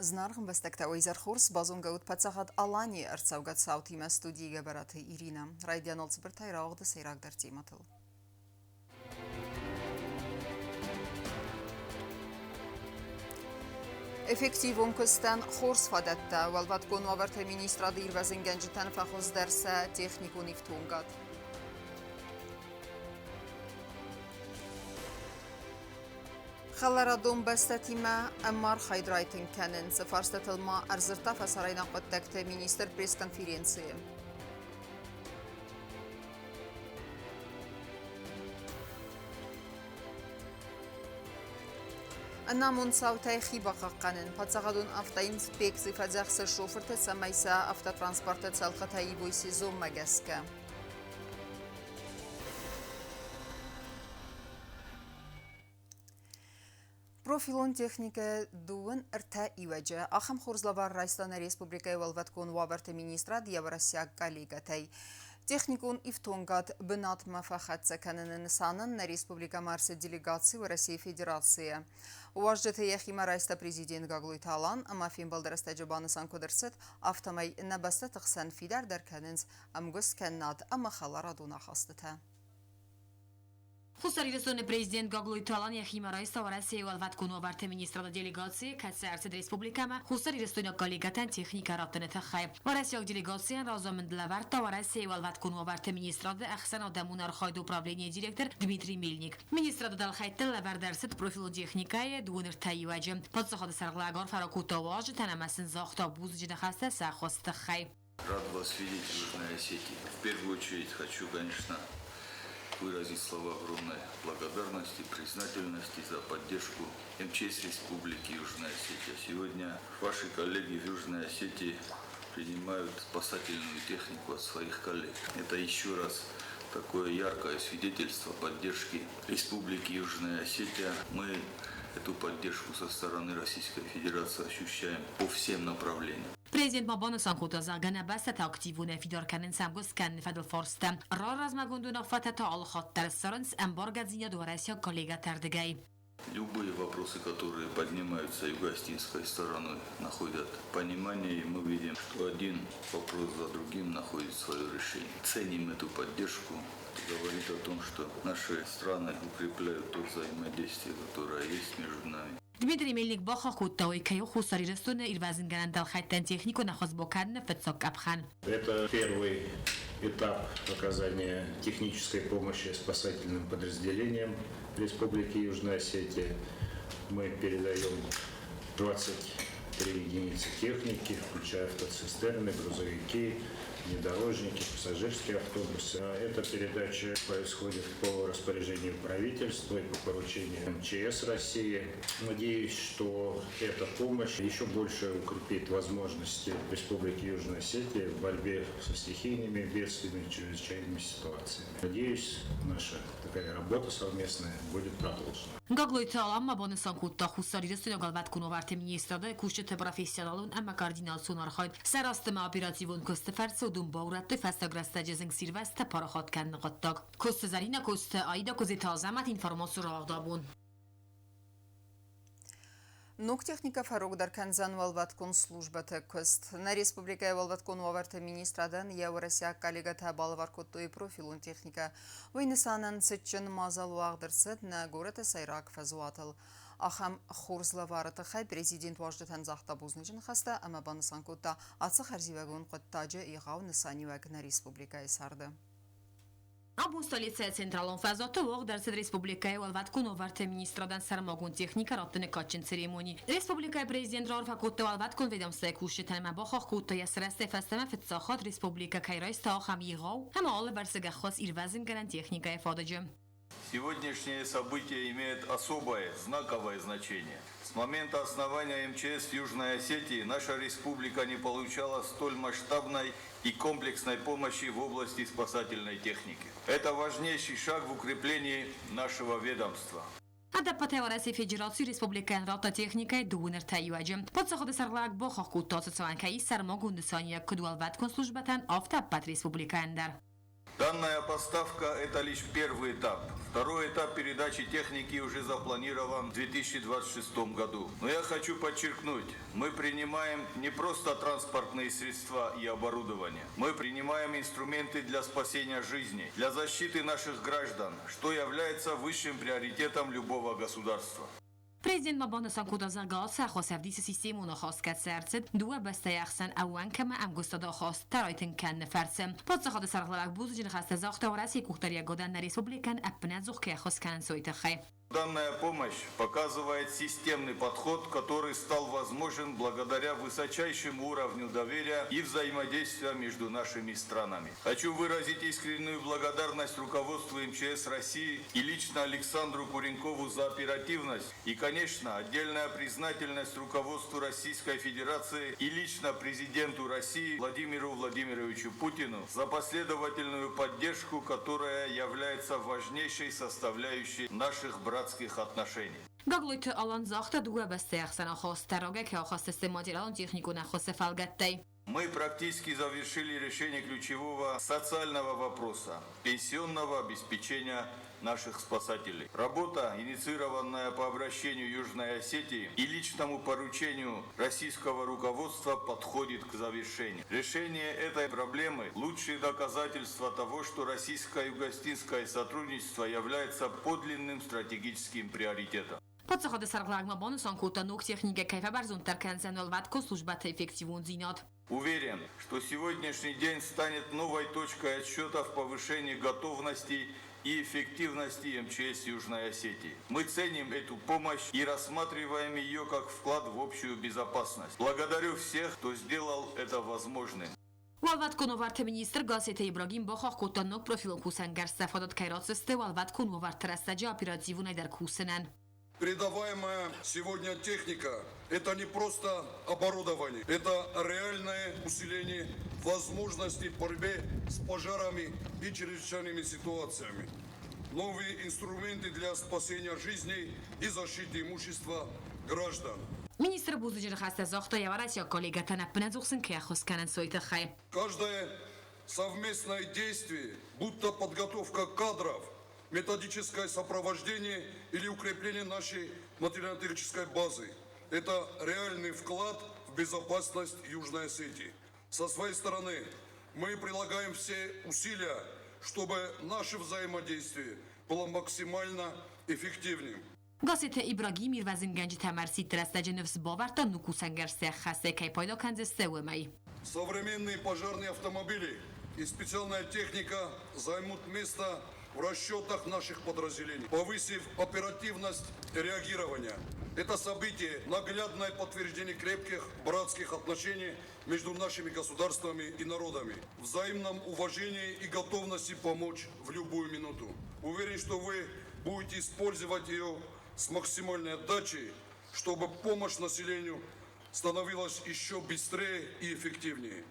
Зынаргъ ӕмбӕстӕгтӕ, уӕ изӕр хорз! Базонгӕ ут Паддзахад Аланийы ӕрцӕугӕ цаутимӕ студийы Гӕбӕраты Иринӕ. Райдианыл цыбыртӕй рауагъды сӕйрагдӕр темӕтыл. Эффективон куыстӕн хорз фадӕттӕ. Уӕлвӕткон уавӕрты министрады ирвӕзынгӕнджытӕн фӕхуыздӕр сӕ техникон ифтонгад. Хӕларадон бӕстӕтимӕ ӕмархайд райтынг кӕнын цы фарстатыл ма ӕрдзырдта фӕсарӕйнаг хъуыддӕгты министр пресс-конференцийы. Ӕнамонд цаутӕй хи бахъахъхъӕнын паддзахадон автоинспекци фӕдзӕхсы шофырты, цӕмӕй сӕ автотранспорты цӕлхытӕ ивой сезонмӕ гӕсгӕ. Профилон техникӕ дыууын ӕртӕ иуӕджы. Ахӕм хорз лӕвар райста нӕ республикӕйы уӕлвӕткон уавӕрты министрад йӕ уӕрӕсейаг коллегӕтӕй. Техникон ифтонгад бынатмӕ фӕхӕццӕ кӕныны нысанӕн нӕ республикӕмӕ ӕрцыд делегаци Уӕрӕсейы Федерацийӕ. Уазджыты йӕхимӕ райста президент Гаглойты Алан ӕмӕ фембӕлды рӕстӕджы банысан куыд ӕрцыд, афтӕмӕй нӕ бӕстӕты хсӕн фидардӕр кӕнынц ӕмгуысткӕнынад ӕмӕ хӕларадон ахастытӕ. Хуссар Ирыстоны президент Гаглойты Алан йӕхимӕ райста Уӕрӕсейы уӕлвӕткон уавӕрты министрады делегацийы, кӕцы ӕрцыд республикӕмӕ хуссарирыстойнаг коллегӕтӕн техникӕ раттыны тыххӕй. Уӕрӕсейаг делегацийӕн разамынд лӕвӕрдта Уӕрӕсейы уӕлвӕткон уавӕрты министрады ӕхсӕнадӕмон архайды управленийы директор Дмитрий Мельник. Министрады дӕлхӕйтты лӕвӕрд ӕрцыд профилон техникӕйы дыууын ӕртӕ иуӕджы. Паддзахады сӕргълӕг арфӕ ракодта уазджытӕн ӕмӕ сын загъта бузныджы ныхӕстӕ сӕ ӕххуысы тыххӕй. Рад вас видеть в Южной Осетии. В первую очередь хочу, конечно, выразить слова огромной благодарности, признательности за поддержку МЧС Республики Южная Осетия. Сегодня ваши коллеги в Южной Осетии принимают спасательную технику от своих коллег. Это еще раз такое яркое свидетельство поддержки Республики Южная Осетия. Мы эту поддержку со стороны Российской Федерации ощущаем по всем направлениям. Президент ма банысан кодта, зӕгъгӕ, нӕ бӕстӕтӕ активонӕй фидар кӕнынц ӕмгуыст кӕныны фӕдыл фарстытӕ. Раразмӕгонд уынаффӕтӕ та алыхатт дӕр ссарынц ӕмбаргӕдзинад уӕрӕсейаг коллегӕты ӕрдыгӕй. Любые вопросы, которые поднимаются юго-осетинской стороной, находят понимание, и мы видим, что один вопрос за другим находит свое решение. Ценим эту поддержку. Это говорит о том, что наши страны укрепляют то взаимодействие, которое есть между нами. Дмитрий Мельник бахахх кодта, уый кӕй у Хуссар Ирыстоны ирвӕзынгӕнӕн дӕлхӕйттӕн техникон ӕххуыс бакӕныны фыццаг къӕпхӕн. Это первый этап оказания технической помощи спасательным подразделениям Республики Южная Осетия. Мы передаем 23 единицы техники, включая автоцистерны, грузовики, внедорожники, пассажирские автобусы. Эта передача происходит по распоряжению правительства и по поручению МЧС России. Надеюсь, что эта помощь еще больше укрепит возможности Республики Южная Осетия в борьбе со стихийными бедствиями, чрезвычайными ситуациями. Надеюсь, наша такая работа совместная будет продолжена. Гаглойты Алан ма банысан кодта, Хуссар Ирыстойнаг уӕлвӕткон уавӕрты министрады кусджыты профессионалон ӕмӕ координацион архайд сарӕзт ӕмӕ оперативон куысты фӕрцы уыдон баурӕдтой фӕстаг рӕстӕджы зынгсирвӕзттӕ парахат кӕныны хъуыддаг. Коцты Зӕринӕ, Коцты Аида, Куыдзеты Азӕмӕт, информацион рауагъды абон. Ног техникӕ фӕрогдӕр кӕндзӕн уӕлвӕткон службӕты куыст. Нӕ республикӕйы уӕлвӕткон уавӕрты министрадӕн йӕ уӕрӕсейаг коллегӕтӕ балӕвар кодтой профилон техникӕ. Уый нысанӕн цытджын мадзал уагъд ӕрцыд нӕ горӕты сӕйраг фӕзуатыл. Ахӕм хорз лӕвары тыххӕй президент уазджытӕн загъта бузныджы ныхӕстӕ ӕмӕ банысан кодта ацы хӕрзиуӕгон хъуыддаджы егъау нысаниуӕг нӕ республикӕйы царды. Абон столицӕйы централон фӕзуаты уагъд ӕрцыд республикӕйы уӕлвӕткон уавӕрты министрадӕн сӕрмагонд техникӕ раттыны кадджын церемони. Республикӕйы президент раарфӕ кодта уӕлвӕткон ведомствойы кусджытӕн ӕмӕ бахахх кодта, йӕ сырӕзтӕй фӕстӕмӕ фыццаг хатт республикӕ кӕй райста ахӕм егъау ӕмӕ алывӕрсыг ӕххуыс ирвӕзынгӕнӕн техникӕйы фадыджы. Сегодняшнее событие имеет особое, знаковое значение. С момента основания МЧС Южной Осетии наша республика не получала столь масштабной и комплексной помощи в области спасательной техники. Это важнейший шаг в укреплении нашего ведомства. Ӕдӕппӕтӕй Уӕрӕсейы Федерацийы республикӕйӕн радта техникӕйы дыууын ӕртӕ иуӕджы. Паддзахады сӕргълӕууӕг бахахх кодта, социалон кӕй ис сӕрмагонд нысаниуӕг куыд уӕлвӕткон службӕтӕн, афтӕ ӕппӕт республикӕйӕн дӕр. Данная поставка – это лишь первый этап. Второй этап передачи техники уже запланирован в 2026 году. Но я хочу подчеркнуть, мы принимаем не просто транспортные средства и оборудование. Мы принимаем инструменты для спасения жизни, для защиты наших граждан, что является высшим приоритетом любого государства. Президент ма банысан кодта, зӕгъгӕ, ацы ӕххуыс ӕвдисы системон ахаст, кӕцы ӕрцыд дыууӕ бӕстӕйы ӕхсӕн ӕууӕнк ӕмӕ ӕмгуыстады ахаст райтынг кӕныны фӕрцы. Паддзахады сӕргълӕууӕг бузныджы ныхӕстӕ загъта Уӕрӕсейы къухдариӕгадӕн нӕ республикӕйӕн ӕппынӕдзух кӕй ӕххуыс кӕнынц, уый тыххӕй. Данная помощь показывает системный подход, который стал возможен благодаря высочайшему уровню доверия и взаимодействия между нашими странами. Хочу выразить искреннюю благодарность руководству МЧС России и лично Александру Куренкову за оперативность и, конечно, отдельная признательность руководству Российской Федерации и лично президенту России Владимиру Владимировичу Путину за последовательную поддержку, которая является важнейшей составляющей наших братских отношений. Гаглойты Алан загъта, дыууӕ бӕстӕйы ӕхсӕн ахаст рагӕй кӕй ахӕссы материалон-техникон ӕххуысы фӕлгӕттӕй. Мы практически завершили решение ключевого социального вопроса – пенсионного обеспечения наших спасателей. Работа, инициированная по обращению Южной Осетии и личному поручению российского руководства, подходит к завершению. Решение этой проблемы – лучшее доказательство того, что российско-югоосетинское сотрудничество является подлинным стратегическим приоритетом. Паддзахады сӕргълӕууӕг ма банысан кодта, ног техникӕ кӕй фӕбӕрзонддӕр кӕндзӕн уӕлвӕткон службӕты эффективондзинад. Уверен, что сегодняшний день станет новой точкой отсчета в повышении готовности и эффективности МЧС Южной Осетии. Мы ценим эту помощь и рассматриваем ее как вклад в общую безопасность. Благодарю всех, кто сделал это возможным. Уӕлвӕткон уавӕрты министр Гассеты Ибрагим бахахх кодта, ног профилон кусӕнгӕрзтӕ фадат кӕй ратдзысты уӕлвӕткон уавӕрты рӕстӕджы оперативонӕйдӕр кусынӕн. Передаваемая сегодня техника – это не просто оборудование, это реальное усиление возможностей в борьбе с пожарами и чрезвычайными ситуациями. Новые инструменты для спасения жизней и защиты имущества граждан. Министр бузныджы ныхӕстӕ загъта, йӕ уӕрӕсейаг коллегӕтӕн ӕппынӕдзух сын кӕй ӕххуыс кӕнынц, уый тыххӕй. Каждое совместное действие, будь то подготовка кадров, методическое сопровождение или укрепление нашей материально-технической базы. Это реальный вклад в безопасность Южной Осетии. Со своей стороны мы прилагаем все усилия, чтобы наше взаимодействие было максимально эффективным. Гассеты Ибрагим ирвӕзынгӕнджытӕм ӕрсидты рӕстӕджы ныфс бавӕрдта, ног кусӕнгӕрзты ӕххӕстӕй кӕй пайда кӕндзысты, уымӕй. Современные пожарные автомобили и специальная техника займут место в расчетах наших подразделений, повысив оперативность реагирования. Это событие – наглядное подтверждение крепких братских отношений между нашими государствами и народами, взаимном уважении и готовности помочь в любую минуту. Уверен, что вы будете использовать ее с максимальной отдачей, чтобы помощь населению становилась еще быстрее и эффективнее.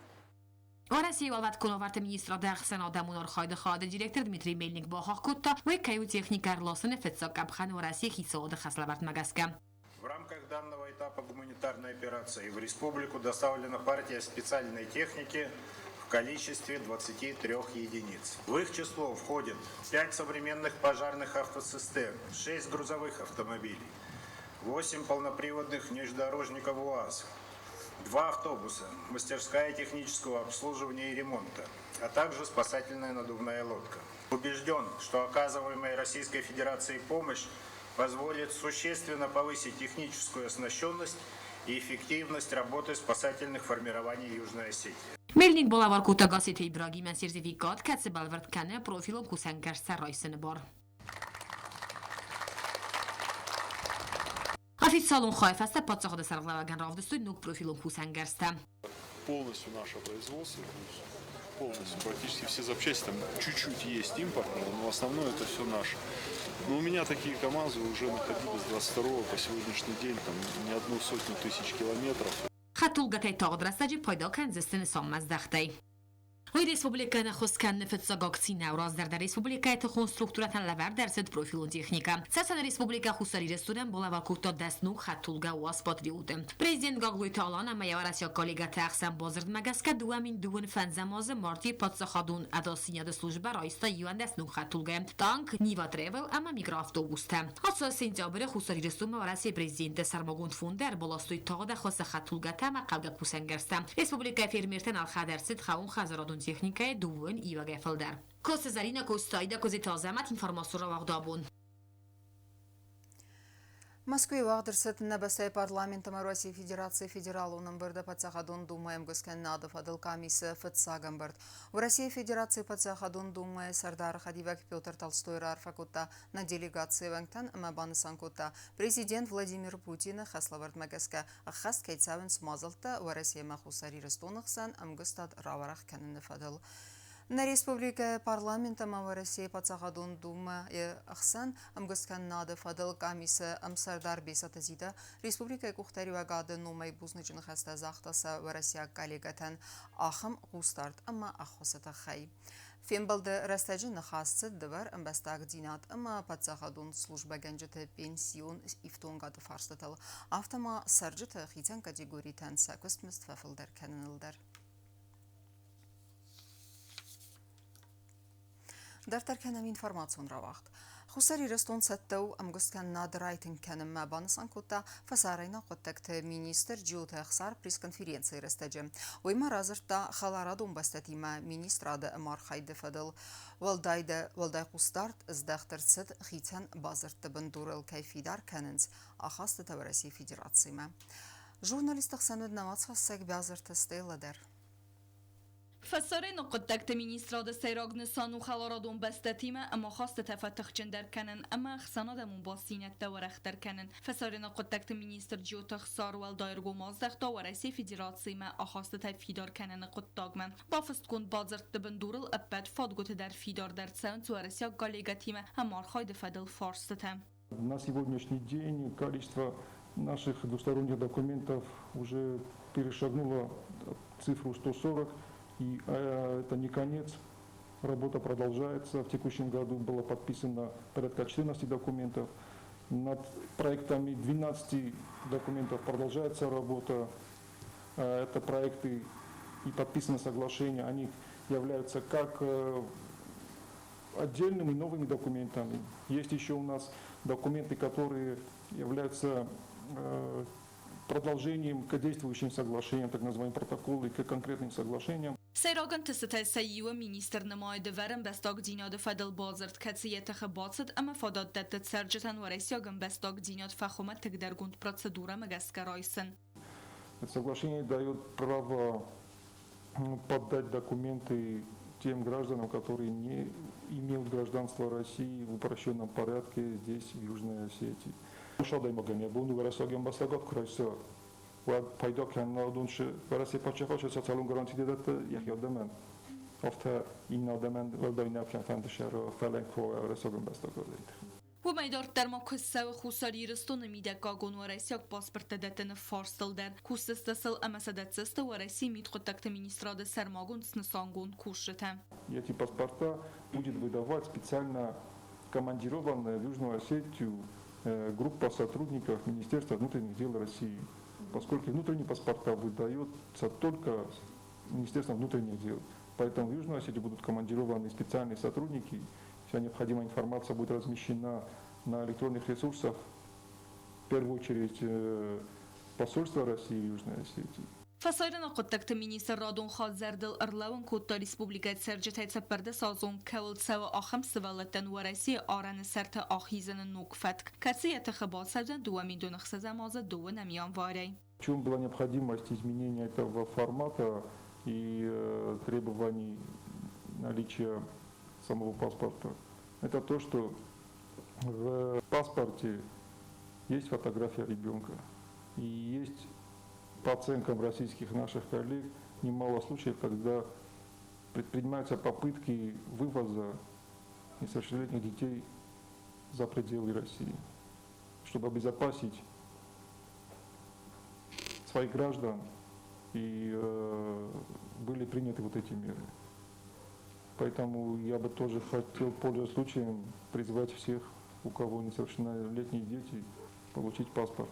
Уӕрӕсейы уӕлвӕткон уавӕрты министрады ӕхсӕнадӕмон архайды хайады директор Дмитрий Мельник бахахх кодта, уый кӕй у техникӕ ӕрласыны фыццаг къӕпхӕн Уӕрӕсейы хицауады хӕслӕвӕрдмӕ гӕсгӕ. В рамках данного этапа гуманитарной операции в республику доставлена партия специальной техники в количестве 23 единиц. В их число входит 5 современных пожарных автоцистерн, 6 грузовых автомобилей, 8 полноприводных внедорожников УАЗ, 2 автобуса, мастерская технического обслуживания и ремонта, а также спасательная надувная лодка. Убежден, что оказываемая Российской Федерацией помощь позволит существенно повысить техническую оснащенность и эффективность работы спасательных формирований Южной Осетии. Мельник балӕвар кодта Гассеты Ибрагимӕн сертификат, кӕцы бӕлвырд кӕны профилон кусӕнгӕрзтӕ райсыны бар. Официалон хайы фӕстӕ паддзахады сӕргълӕууӕгӕн равдыстой ног профилон кусӕнгӕрзтӕ. Полностью наше производство, полностью, практически все запчасти, там чуть-чуть есть импортные, но основное это все наше. Но у меня такие КАМАЗы уже находились с 22 по сегодняшний день, там не одну сотню тысяч километров. Хӕдтулгӕтӕй тагъд рӕстӕджы пайда кӕндзысты нысанмӕздӕхтӕй. Уый республикӕйӕн ӕххуыс кӕны фыццаг акци нӕу, раздӕр дӕр республикӕйы тыхон структурӕтӕн лӕвӕрд ӕрцыд профилон техникӕ. Цӕцӕны Республикӕ Хуссар Ирыстонӕн балӕвар кодта дӕс ног хӕдтулгӕ УАЗ Патриот-ы. Президент Гаглойты Алан ӕмӕ йӕ уӕрӕсейаг коллегӕты ӕхсӕн бадзырдмӕ гӕсгӕ 2025 азы мартъийы паддзахадон ӕдасдзинады службӕ райста 11 ног хӕдтулгӕ, танк, Нива Тревел ӕмӕ микроавтобустӕ. Ацы сентябры Хуссар Ирыстонмӕ Уӕрӕсейы президенты сӕрмагонд фонды ӕрбаластой тагъд ӕххуысы хӕдтулгӕтӕ ӕмӕ хъӕугӕ кусӕнгӕрзтӕ. Республикӕйы фермертӕн ӕлхӕд ӕрцыд хъӕууонхӕдзарадон техникӕйы дыууын ивӕгӕй фылдӕр. Косы Зарина Костайда Козеты Азӕмӕт информацион рауагъды абон. Мӕскуыйы уагъд ӕрцыд нӕ бӕстӕйы парламент ӕмӕ Российы Федерацийы Федералон ӕмбырды Паддзахадон Думӕйы ӕмгуысткӕнынады фӕдыл къамисы фыццаг ӕмбырд. Уӕрӕсейы Федерацийы Паддзахадон Думӕйы сӕрдары хӕдивӕг Петр Толстой раарфӕ кодта нӕ делегацийы уӕнгтӕн ӕмӕ банысан кодта, президент Владимир Путины хӕслӕвӕрдмӕ гӕсгӕ ӕххӕст кӕй цӕуынц мадзӕлттӕ Уӕрӕсе ӕмӕ Хуссар Ирыстоны хсӕн ӕмгуыстад рауӕрӕх кӕныны фӕдыл. Нӕ республикӕйы парламент ӕмӕ Уӕрӕсейы Паддзахадон Думӕйы ӕхсӕн ӕмгуысткӕнынады фӕдыл къамисы ӕмсӕрдар Бесаты Зита республикӕйы къухдариуӕгады номӕй бузныджы ныхӕстӕ загъта сӕ уӕрӕсейаг коллегӕтӕн ахӕм хъусдард ӕмӕ ӕххуысы тыххӕй. Фембӕлды рӕстӕджы ныхас цыд дывӕр ӕмбӕстагдзинад ӕмӕ паддзахадон службӕгӕнджыты пенсион ифтонгады фарстытыл, афтӕ ма цӕрджыты хицӕн категоритӕн сӕ куыстмызд фӕфылдӕр кӕныныл дӕр. Дарддӕр кӕнӕм информацион рауагъд. Хуссар Ирыстон цӕттӕ у ӕмгуысткӕнынад райтынг кӕнынмӕ, банысан кодта фӕсарӕйнаг хъуыддӕгты министр Джиоты Ӕхсар пресс-конференцийы рӕстӕджы. Уый ма радзырдта хӕларадон бӕстӕтимӕ министрады ӕмархайды фӕдыл. Уӕлдай хъусдард здӕхт ӕрцыд хицӕн бадзырдты бындурыл кӕй фидар кӕнынц ахастытӕ Уӕрӕсейы Федерациимӕ. Журналистты хсӕн уыд нӕуӕдзхӕссӕг Бязырты Стелла дӕр. Фӕсарӕйнаг хъуыддӕгты министрады сӕйраг нысан у хӕларадон бӕстӕтимӕ ӕмахастытӕ фӕтыхджындӕр кӕнын ӕмӕ ӕхсӕнадӕмон бастдзинӕдтӕ уӕрӕхдӕр кӕнын. Фӕсарӕйнаг хъуыддӕгты министр Джиоты Ӕхсар уӕлдай ӕргом аздӕхта Уӕрӕсейы Федерациимӕ ахастытӕ фидар кӕныны хъуыддагмӕ. Бафыстгонд бадзырдты бындурыл ӕппӕт фадгуыты дӕр фидардӕр цӕуынц уӕрӕсейаг коллегӕтимӕ ӕмархайды фӕдыл фарстытӕ. На сегодняшний день количество наших двусторонних документов уже перешагнуло цифру 140, и это не конец. Работа продолжается. В текущем году было подписано порядка 14 документов. Над проектами 12 документов продолжается работа. Это проекты и подписаны соглашения, они являются как отдельными новыми документами. Есть еще у нас документы, которые являются продолжением к действующим соглашениям, так называемые протоколы к конкретным соглашениям. Сӕйраг ӕнтыстытӕй сӕ иуы министр нымайы дывӕр ӕмбӕстагдзинады фӕдыл бадзырд, кӕцы йӕ тыхы бацыд ӕмӕ фадат дӕтты цӕрджытӕн уӕрӕсейаг ӕмбӕстагдзинад фӕхуымӕтӕгдӕргонд процедурӕмӕ гӕсгӕ райсын. Это соглашение дает право подать документы тем гражданам, которые не имеют гражданства России в упрощенном порядке здесь, в Южной Осетии. Адӕймагӕн йӕ бон у уӕрӕсейаг ӕмбӕстагад куы райса, уӕд пайда кӕнын уыдон Уӕрӕсейы паддзахад социалон гарантитӕ дӕтты йӕхи адӕмӕн, афтӕ иннӕ адӕмӕн уӕлдай нӕ фӕнды сӕ фӕлӕнк уӕрӕсейаг ӕмбӕстагадӕй. Уымӕй дарддӕр ма куыст цӕуы Хуссар Ирыстоны мидӕггагон уӕрӕсейаг паспорттӕ дӕттыны фарстыл дӕр. Кусдзысты сыл ӕмӕ сӕ дӕтдзысты Уӕрӕсейы мидхъуыддӕгты министрады сӕрмагонд снысангонд кусджытӕ. Эти паспорта будет выдавать специально командированная в Южную Осетию группа сотрудников Министерства внутренних дел России, поскольку внутренние паспорта выдаются только Министерством внутренних дел. Поэтому в Южную Осетию будут командированы специальные сотрудники, вся необходимая информация будет размещена на электронных ресурсах, в первую очередь посольства России в Южной Осетии. Фӕсарӕйнаг хъуыддӕгты министр радон хатт зӕрдыл ӕрлӕууын кодта республикӕйы цӕрджытӕй цыппӕрдӕсазон кӕуыл цӕуы, ахӕм сывӕллӕттӕн Уӕрӕсейы арӕны сӕрты ахизыны ног фӕтк, кӕцы йӕ тыхы бацӕудзӕн 2006 азы дыууынӕм январӕй. В чем была необходимость изменения этого формата и требований наличия самого паспорта? Это то, что в паспорте есть фотография ребенка и есть, по оценкам российских наших коллег, немало случаев, когда предпринимаются попытки вывоза несовершеннолетних детей за пределы России, чтобы обезопасить своих граждан, и были приняты вот эти меры. Поэтому я бы тоже хотел, пользуясь случаем, призвать всех, у кого несовершеннолетние дети, получить паспорт.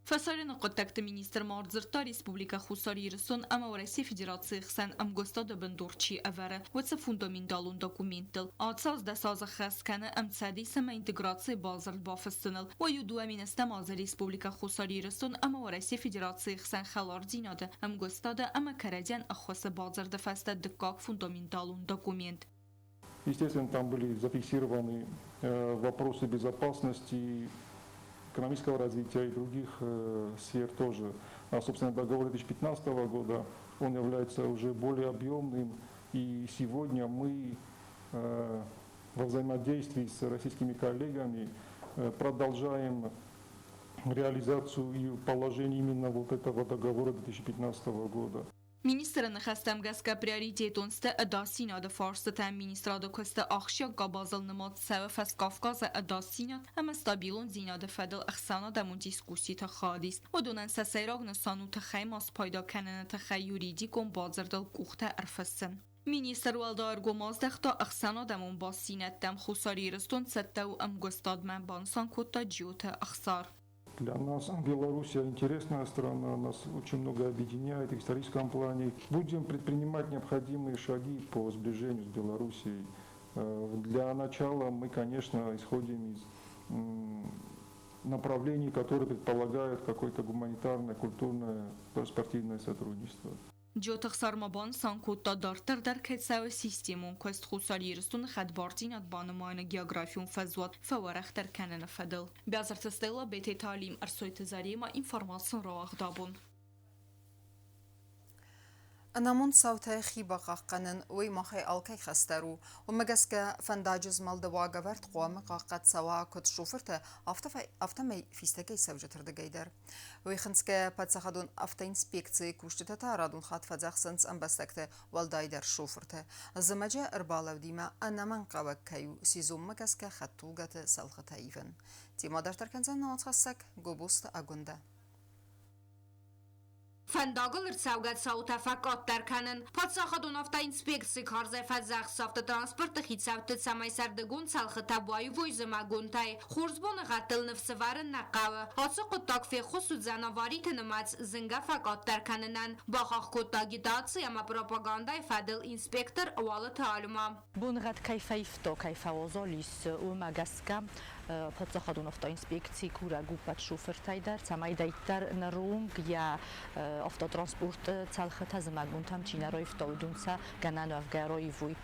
Фӕсарӕны хъуыддӕгты министр ма ӕрдзырдта Республикӕ Хуссар Ирыстон ӕмӕ Уӕрӕсейы Федерацийы хсӕн ӕмгуыстады бындур чи ӕвӕры, уыцы фундаменталон документтыл. Ацы аз дӕс азы хӕс кӕны ӕмцӕдис ӕмӕ интеграцийы бадзырд бафыссыныл. Уый у 2000 азы Республикӕ Хуссар Ирыстон ӕмӕ Уӕрӕсейы Федерацийы хсӕн хӕлардзинады, ӕмгуыстады ӕмӕ кӕрӕдзийӕн ӕххуысы бадзырды фӕстӕ дыккаг фундаменталон документ. Естественно, там были зафиксированы вопросы безопасности, экономического развития и других сфер тоже. А, собственно, договор 2015 года, он является уже более объемным, и сегодня мы во взаимодействии с российскими коллегами продолжаем реализацию и положений именно вот этого договора 2015 года. Министры ныхӕстӕм гӕсгӕ приоритетон сты ӕдасдзинады фарстытӕ. Министрады куысты ахсджиаг къабазыл нымад цӕуы Фӕскавказы ӕдасдзинад ӕмӕ стабилондзинады фӕдыл ӕхсӕнадӕмон дискусситы хайадист. Уыдонӕн сӕ сӕйраг нысан у тыхӕй ма спайда кӕныны тыххӕй юридикон бадзырдыл къухтӕ ӕрфыссын. Министр уӕлдай ӕргом аздӕхта ӕхсӕнадӕмон бастдзинӕдтӕм. Хуссар Ирыстон цӕттӕ у ӕмгуыстадмӕ, банысан кодта Джиоты Ӕхсар. Для нас Белоруссия интересная страна, нас очень много объединяет в историческом плане. Будем предпринимать необходимые шаги по сближению с Белоруссией. Для начала мы, конечно, исходим из направлений, которые предполагают какое-то гуманитарное, культурное, спортивное сотрудничество. Джиоты Ӕхсар ма банысан кодта, дарддӕр дӕр кӕй цӕуы системон куыст Хуссар Ирыстоны хӕдбардзинад банымайыны географион фӕзуат фӕуӕрӕхдӕр кӕныны фӕдыл. Биазырты Стелла, Бететы Алим, Ӕрсойты Заремӕ, информацион рауагъд абон. Ӕнамонд цаутӕй хи бахъахъхъӕнын, уый махӕй алкӕй хӕс дӕр у. Уымӕ гӕсгӕ фӕндаджы змӕлды уагӕвӕрд хъуамӕ хъахъхъӕд цӕуа куыд шофыртӕ, афтӕмӕй фистӕгӕй цӕуджыты рдыгӕй дӕр. Уый хынцгӕйӕ паддзахадон автоинспекцийы кусджытӕ та радон хатт фӕдзӕхсынц ӕмбӕстӕгты, уӕлдайдӕр шофырты. Зымӕджы ӕрбалӕудимӕ ӕнӕмӕнгхъӕуӕг кӕй у сезонмӕ гӕсгӕ хӕдтулгӕты цӕлхытӕ ивын. Темӕ дарддӕр кӕндзӕн науӕдзхӕссӕг Гобозты Агуындӕ. Фӕндагыл ӕрцӕугӕ цаутӕ фӕкъаддӕр кӕнын. Паддзахадон автоинспекци карзӕй фӕдзӕхсы автотранспорты хицӕутты, цӕмӕй сӕрдыгон цӕлхытӕ баивой зымӕгонтӕй. Хорз боныгъӕдтыл ныфс ӕвӕрын нӕ хъӕуы. Ацы хъуыддаг феххуыс уыдзӕн авариты нымӕц зынгӕ фӕкъаддӕр кӕнынӕн, бахахх кодта агитаци ӕмӕ пропагандӕйы фӕдыл инспектор Уалыты Альма. Боныгъӕд кӕй фӕивта, кӕй фӕуазал ис, уымӕ гӕсгӕ паддзахадон автоинспекци курӕг у ӕппӕт шофыртӕй дӕр, цӕмӕй дарддӕр ныронг йӕ автотранспорты цӕлхытӕ зымӕгонтӕм чи нӕ раивта, уыдон сӕ гӕнӕн уӕвгӕ раивой.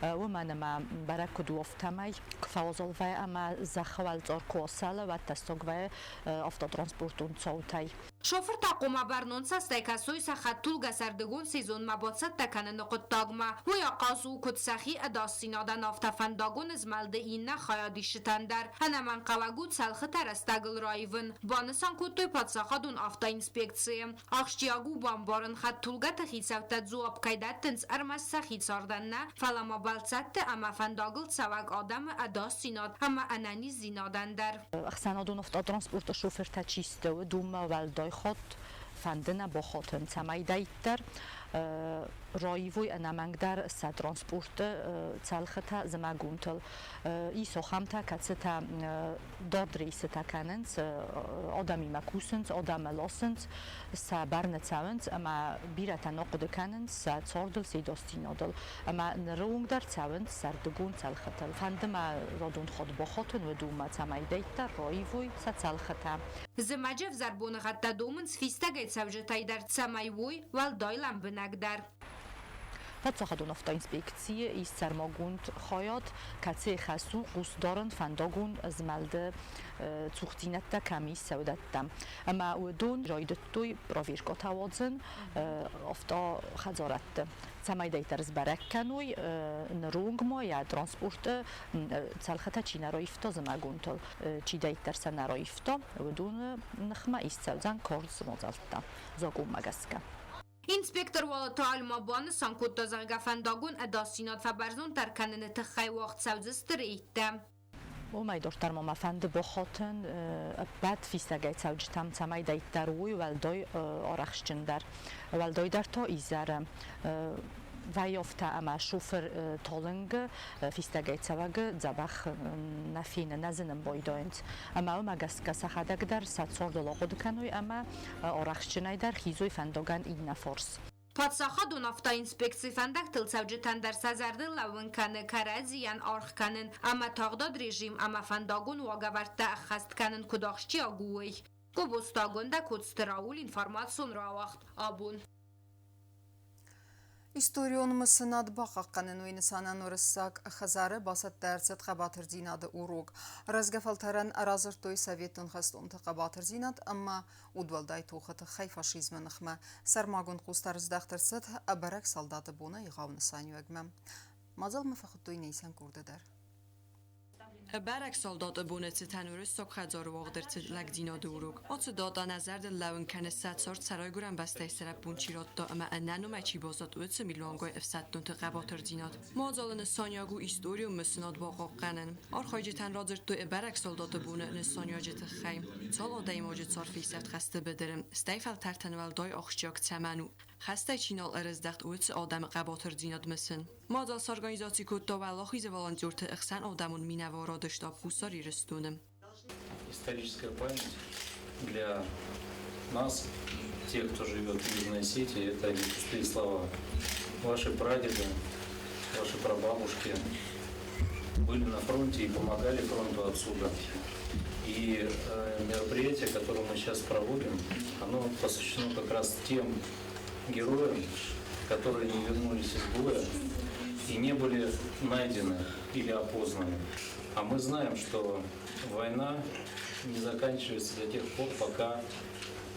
Уымӕн ӕмӕ бӕрӕг куыд у, афтӕмӕй куы фӕуазал вӕййы ӕмӕ зӕххы уӕлцъар куы асӕлы, уӕд тӕссаг вӕййы автотранспортон цаутӕй. Шофыртӕ хъуамӕ бӕрнон цӕстӕй кӕсой сӕ хӕдтулгӕ сӕрдыгон сезонмӕ бацӕттӕ кӕныны хъуыддагмӕ. Уый ахъаз у куыд сӕхи ӕдасдзинадӕн, афтӕ фӕндагон змӕлды иннӕ хайадисджытӕн дӕр. Ӕнӕмӕнгхъӕуӕг у цӕлхытӕ рӕстӕгыл раивын, банысан кодтой паддзахадон автоинспекцийы. Ахсджиаг у бамбарын, хӕдтулгӕты хицӕуттӕ дзуапп кӕй дӕттынц ӕрмӕст сӕхи цардӕн нӕ, фӕлӕ ма бӕлццӕтты ӕмӕ фӕндагыл цӕуӕг адӕмы ӕдасдзинад ӕмӕ ӕнӕниздзинадӕн дӕр. Ӕхсӕнадон автотранспорты шофыртӕ чи сты, уыдонмӕ уӕлдай хатт фӕнды нӕ бахатын, цӕмӕй дарддӕр раивой ӕнӕмӕнгдӕр сӕ транспорты цӕлхытӕ зымӕгонтыл. Ис ахӕмтӕ, кӕцытӕ дард рейсытӕ кӕнынц, адӕмимӕ кусынц, адӕмы ласынц, сӕ бӕрны цӕуынц ӕмӕ бирӕтӕ нӕ хъуыды кӕнынц сӕ цардыл, се дасдзинадыл. Ӕмӕ ныры онг дӕр цӕуынц сӕрдыгон цӕлхытыл. Фӕнды мӕ радон хатт бахатын уыдонмӕ, цӕмӕй дарддӕр раивой сӕ цӕлхытӕ. Зымӕджы ӕвзӕр боныгъӕдтӕ домынц фистӕгӕй цӕуджытӕй дӕр, цӕмӕй уой уӕлдай лӕмбынӕгдӕр. Паддзахадон автоинспекцийы ис сӕрмагонд хайад, кӕцыйы хӕс у хъусдарын фӕндагон змӕлды цухдзинӕдтӕ кӕм ис, уыдӕттӕм. Ӕмӕ уыдон райдыдтой проверкӕтӕ уадзын автохӕдзарӕдты, цӕмӕй дӕр сбӕрӕг кӕной ныронг ма йӕ транспорты цӕлхытӕ чи нӕ раивта зымӕгонтыл, чидӕриддӕр сӕ нӕ раивта, уыдоны ныхмӕ ист цӕудзӕн карз мадзӕлттӕ закъонмӕ гӕсгӕ. Инспектор Уалыты Альма банысан кодта, зӕгъгӕ, фӕндагон ӕдасдзинад фӕбӕрзонддӕр кӕныны тыххӕй уагъд цӕудзысты рейдтӕ. Уымӕй дарддӕр ма мӕ фӕнды бахатын ӕппӕт фистӕгӕй цӕуджытӕм, цӕмӕй дарддӕр уой уӕлдай арӕхстджындӕр. Уӕлдайдӕр та изӕры. Вӕййӕфта ӕмӕ шофыр талынг фистӕгӕй цӕуӕг дзӕбӕх нӕ фены, нӕ зынын байдайынц. Ӕмӕ уымӕ гӕсгӕ сӕхӕдӕг дӕр сӕ цардыл ахъуыды кӕной ӕмӕ арӕхстджынӕй дӕр хизой фӕндагӕн иннӕ фарс. Паддзахадон автоинспекци фӕндӕгтыл цӕуджытӕн дӕр сӕ зӕрдыл лӕууын кӕны кӕрӕдзийӕн аргъ кӕнын ӕмӕ тагъдад режим ӕмӕ фӕндагон уагӕвӕрдтӕ ӕххӕст кӕнын куыд ахсджиаг у, уый. Гобозтагондӕ Коцты Рауль информацион рауагъд абон. Историон мысынад бахъахъхъӕнын уый нысанӕн уырыссаг хӕдзары бацӕттӕ ӕрцыд хъӕбатырдзинады урок. Рӕзгӕ фӕлтӕрӕн радзырдтой советон хӕстонты хъӕбатырдзинад ӕмӕ удуӕлдай тохы тыххӕй фашизмы ныхмӕ. Сӕрмагонд хъусдард здӕхт ӕрцыд ӕбӕрӕг салдаты боны егъау нысаниуӕгмӕ. Мадзалмӕ фӕхуыдтой Нейсӕн Курды дӕр. Ӕбӕрӕг салдаты боны цытӕн уырыссаг хӕдзары уагъд ӕрцыд лӕгдзинады урок. Ацы датӕ нӕ зӕрдыл лӕууын кӕны сӕ цард сӕ райгуырӕн бӕстӕйы сӕраппонд чи радта ӕмӕ ӕнӕномӕй чи баззад, уыцы милуангай ӕфсӕддонты хъӕбатырдзинад. Мадзалы нысаниуӕг у историон мысынад бахъахъхъӕнын. Архайджытӕн радзырдтой ӕбӕрӕг салдаты боны нысаниуӕджы тыххӕй. Цал адӕймаджы цард фесӕфт хӕсты быдыры, стӕй фӕлтӕртӕн уӕлдай ахсджиаг цӕмӕн у, хӕстӕй чи нал ӕрыздӕхт, уыцы адӕмы хъӕбатырдзинад мысын. Мадзал сорганизаци кодта Уӕлахизы волонтерты ӕхсӕн адӕмон минӕварады штаб Хуссар Ирыстоны. Историческая память для нас, тех, кто живет в Южной Осетии, это не пустые слова. Ваши прадеды, ваши прабабушки были на фронте и помогали фронту отсюда. И мероприятие, которое мы сейчас проводим, оно посвящено как раз тем героям, которые не вернулись из боя и не были найдены или опознаны. А мы знаем, что война не заканчивается до тех пор, пока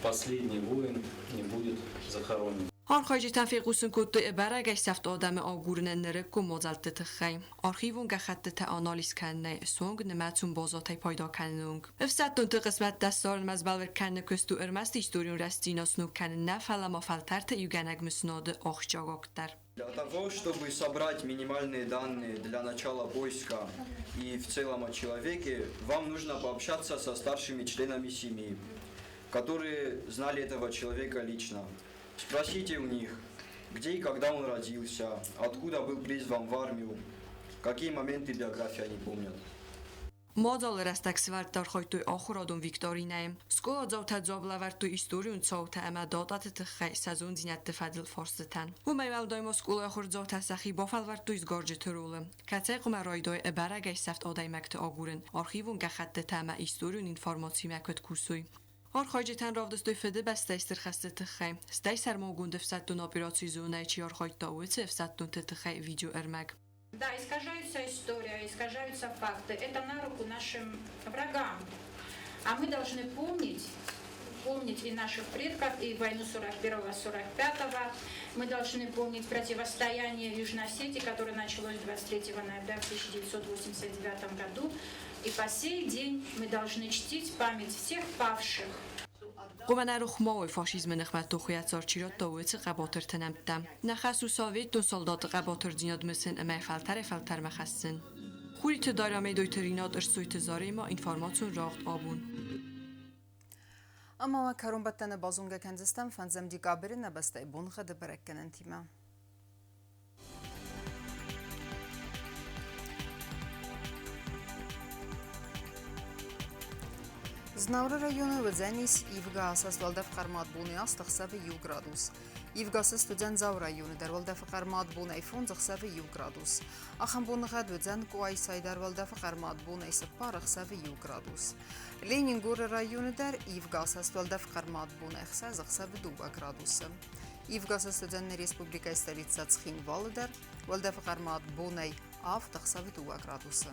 последний воин не будет захоронен. Архайджытӕ фехъусын кодтой ӕбӕрӕгӕй сӕфт адӕмы агурынӕн нырыккон мадзӕлтты тыххӕй, архивон гӕххӕттытӕ анализ кӕнынӕй суанг нымӕцон базӕтӕй пайда кӕныны онг. Ӕфсӕддонты хъысмӕттӕ ссарынмӕ сбӕлвырд кӕныны куыст у ӕрмӕст историон рӕстдзинад сног кӕнын нӕ, фӕлӕ ма фӕлтӕрты иугӕнӕг мысынады ахсджиаг акт дӕр. Для того, чтобы собрать минимальные данные для начала поиска и в целом о человеке, вам нужно пообщаться со старшими членами семьи, которые знали этого человека лично. Спросите у них, где и когда он родился, откуда был призван в армию, какие моменты биографии они помнят. Мадзалы рӕстӕг сывӕрдты архайдтой ахуырадон викторинӕйы. Скъоладзаутӕ дзуапп лӕвӕрдтой историон цаутӕ ӕмӕ датӕты тыххӕй сӕ зонддзинӕдты фӕдыл фарстытӕн. Уымӕй уӕлдай ма скъолайы ахуырдзаутӕ сӕхи бафӕлвӕрдтой сгарджыты ролы, кӕцӕй хъуамӕ райдайой ӕбӕрӕгӕй сӕфт адӕймӕгты агурын, архивон гӕххӕттытӕ ӕмӕ историон информациимӕ куыд кусой. Архайджытӕн равдыстой Фыдыбӕстӕйы Стыр хӕсты тыххӕй, стӕй сӕрмагонд ӕфсӕддон операцийы зонӕйы чи архайдта, уыцы ӕфсӕддонты тыххӕй видеоӕрмӕг. Да, искажается история, искажаются факты. Это на руку нашим врагам. А мы должны помнить, помнить и наших предков, и войну 41-45. Мы должны помнить противостояние в Южной Осетии, которое началось 23 ноября в 1989 году. И по сей день мы должны чтить память всех павших. Хъуамӕ нӕ рох ма уой фашизмы ныхмӕ тохы йӕ цард чи радта, уыцы хъӕбатырты нӕмттӕ. Нӕ хӕс у советон салдаты хъӕбатырдзинад мысын ӕмӕ фӕлтӕрӕй-фӕлтӕрмӕ хӕссын. Хуриты Дарья Медойты Ринат Ӕрсойты Заремӕ информацион рауагъд абон. Ӕмӕ уӕ кӕронбӕттӕны базонгӕ кӕндзыстӕм фӕндзӕм декабры нӕ бӕстӕйы боныгъӕды бӕрӕггӕнӕнтимӕ. Знауыры районы уыдзӕнис ивгӕ асӕст уӕлдӕф хъӕрмад боны аст ӕхсӕвы 1 градус. Ивгӕ асӕст уыдзӕн Дзауы районы дӕр уӕлдӕфы хъӕрмад бонӕй 5 ӕхсӕвы 1 градус. Ахӕм боныгъӕд уыдзӕн Къуайсайы дӕр уӕлдӕфы хъӕрмад бонӕй 4 ӕхсӕвы 1 градус. Ленингоры районы дӕр ивгӕ асӕст уӕлдӕф хъӕрмад бонӕй 6 ӕхсӕвы 2 градусы. Ивгӕ сӕ уыдзӕн нӕ республикӕйы столицӕ Цхинвалы дӕр, уӕлдӕфы хъӕрмад бонӕй 7 ӕхсӕвы 2 градусы.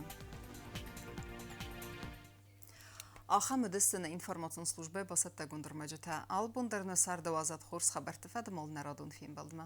Ахӕм уыдысты нӕ информацион службӕйы бацӕттӕгонд ӕрмӕджытӕ. Алыбон дӕр нӕ цардауадзӕд хорз хабӕртты фӕдыл нӕ радон фембӕлдмӕ.